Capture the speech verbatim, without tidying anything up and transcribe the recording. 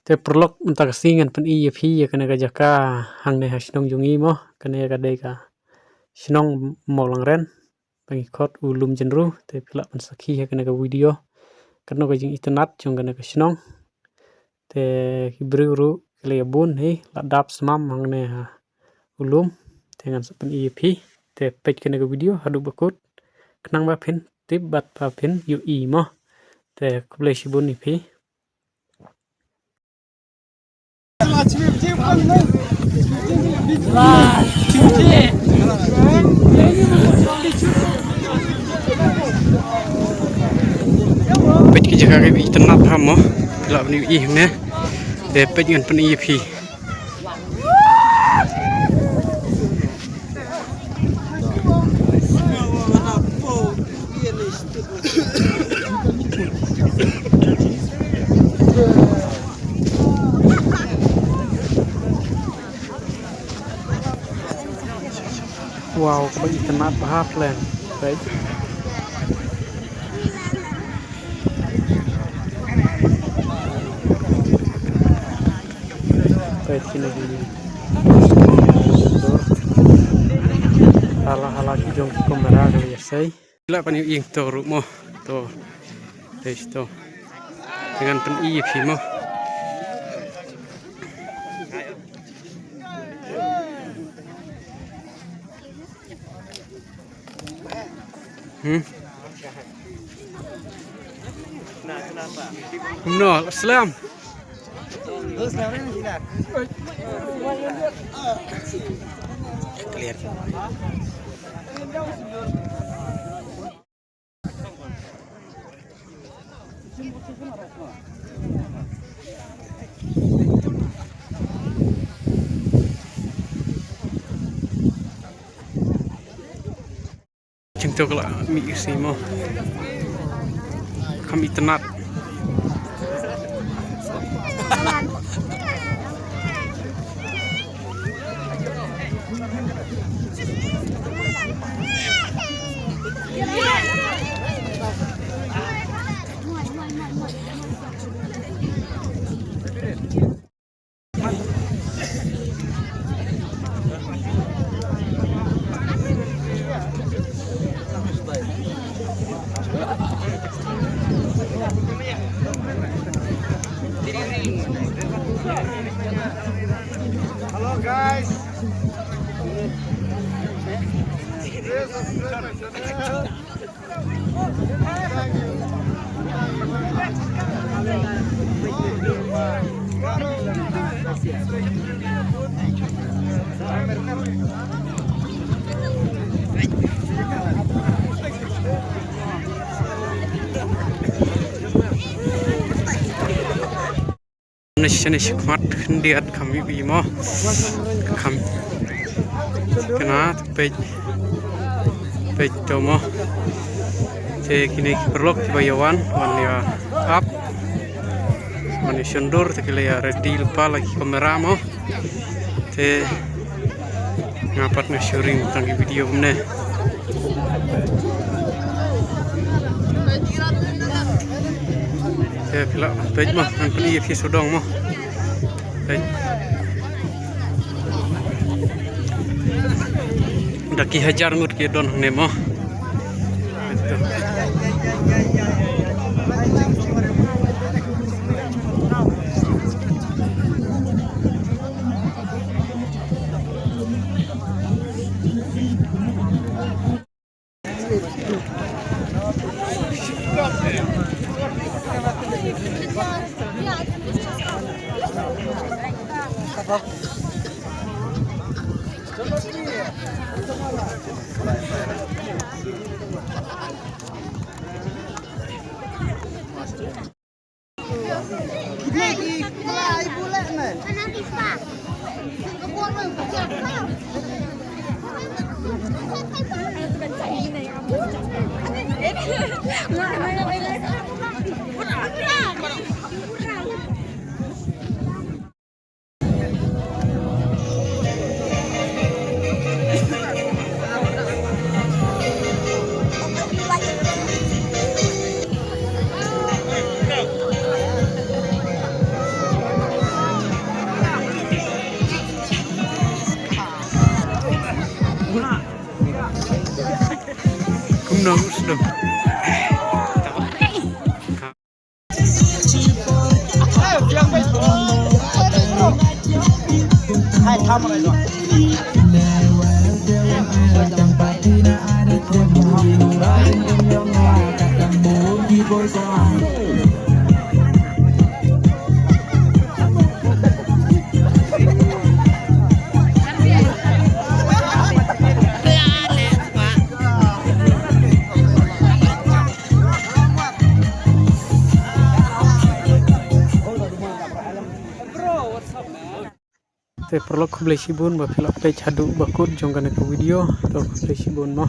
Te paralok, mynta ka sngi ngan pyni ïa phi ïa kane ka jaka hangne ha shnong jong ngi mo, kane ka dei ka shnong Mawlangren, ba ngi khot u Lum Jynru. Te phi lah ban sakhi ha kane ka video katno ka jingitynnat jong kane ka shnong. Te ki briew ruh ki la ïa bun hi, la dap smam hangne ha u lum. Te ngan sa pyni ïa phi. Te peit kane ka video haduh ba kut, khnang ba phin tip bad ba phin ïohi mo. Te khublei shibun ïa phi. Peit ki jaka kiba itynnat bha mo. Phi lah ban ïohi hangne. Te peit ngan pyni ïa phi. Wow, kaba itynnat bha plan. Peit. Peit kine ki. Hala hala ki jong ki kamera ka ïa sei. Lah ban ïohi to ruh mo. To. Peit to. Te ngan pyni ïa phi mo. Hmm. No, slam. Clear. Jingto ka la mih ïa ka sngi mo. Kham itynnat. Hello guys. Nang shane shi khmat khyndiat kham ïohi mo. Kham. Kane peit. Peit to mo. Te kine ki paralok kiba ïa wan, wan ïa ap. Wan ïa shon dur, te ki la ïa ready lypa la ki kamera mo. Te nga pat nga shu ring tang ki video kumne. Te phi lah peit mo, ngan pyni ïa phi sawdong mo. Peit. Da ki hajar ngut ki don hangne mo. Te paralok, khublei shibun ba phi la peit haduh ba kut jong kane ka video. To khublei shibun mo.